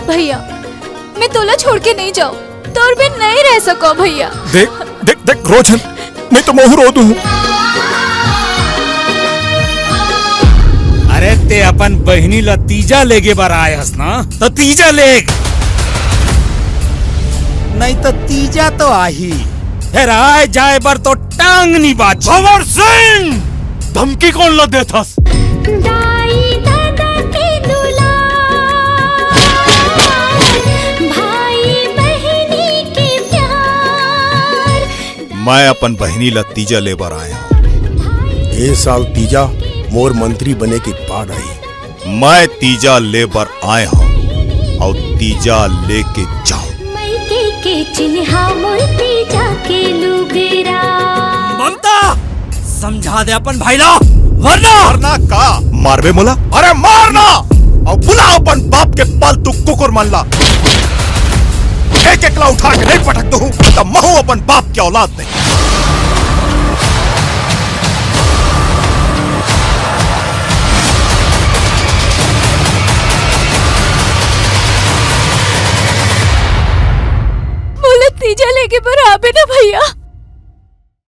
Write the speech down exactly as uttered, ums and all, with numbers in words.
भैया, मैं तोला छोड़ के नहीं जाऊँ, तोर बिन नहीं रह सको भैया। देख, देख, देख, रो झन, नहीं तो महू रो दूँ। अरे, ते अपन बहिनी ला तीजा लेगे बर आए हस ना, तो तीजा लेग, नहीं तो तीजा तो आही। फेर आए जाए बर तो टांग नी बाच। भंवर सिंह, धमकी कोन ला देथस? दाई ददा के दुलार, भाई बहिनी के प्यार। मैं अपन बहिनी ला तीजा ले बर आए हंव। ए साल तीजा मोर मंत्री बने के बाद आही। मैं तीजा ले बर आए हंव अउ तीजा लेके जाहूं। मइके के चिन्हा मोर तीजा के लुगरा। ममता, समझा दे अपन भाई ला, वरना वरना का? मारबे मोला? अरे मारना! अउ बुला अपन बाप के पालतू कुकुर मन ला। एक एक ला उठा के नहीं पटक दूं, त महू अपन बाप के औलाद नहीं। मोला तीजा लेगे बर आबे ना भैया।